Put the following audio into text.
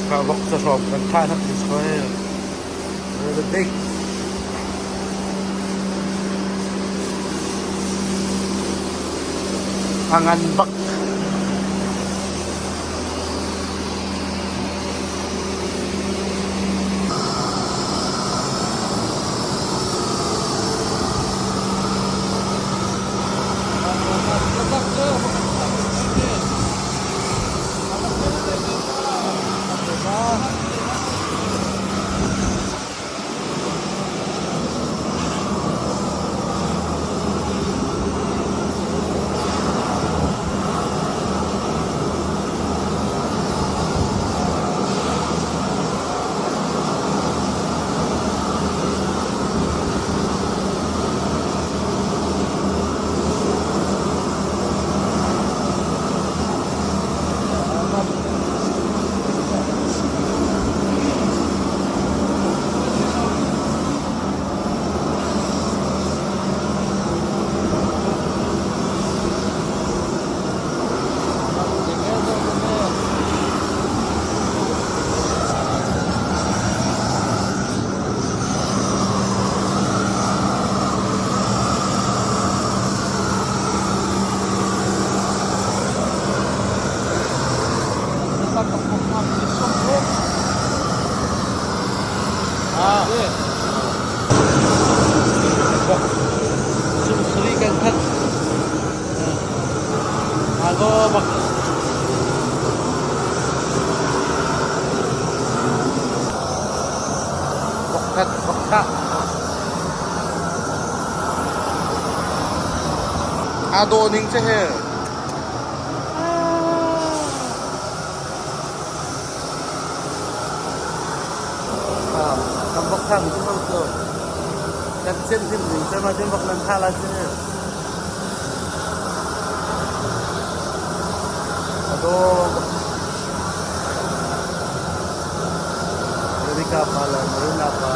Ka vok sahrawm kan thah hnak ti si. Really big. A ngan bak. Sumsari kan khat. Ago bak. Bok khat bok kha. Aa dawh ning cu he. Kan bok thang cu bang cu. Kan cem hrim ning cu ma cem bok nan tha la cu. A dawh. America pa le Marina pa.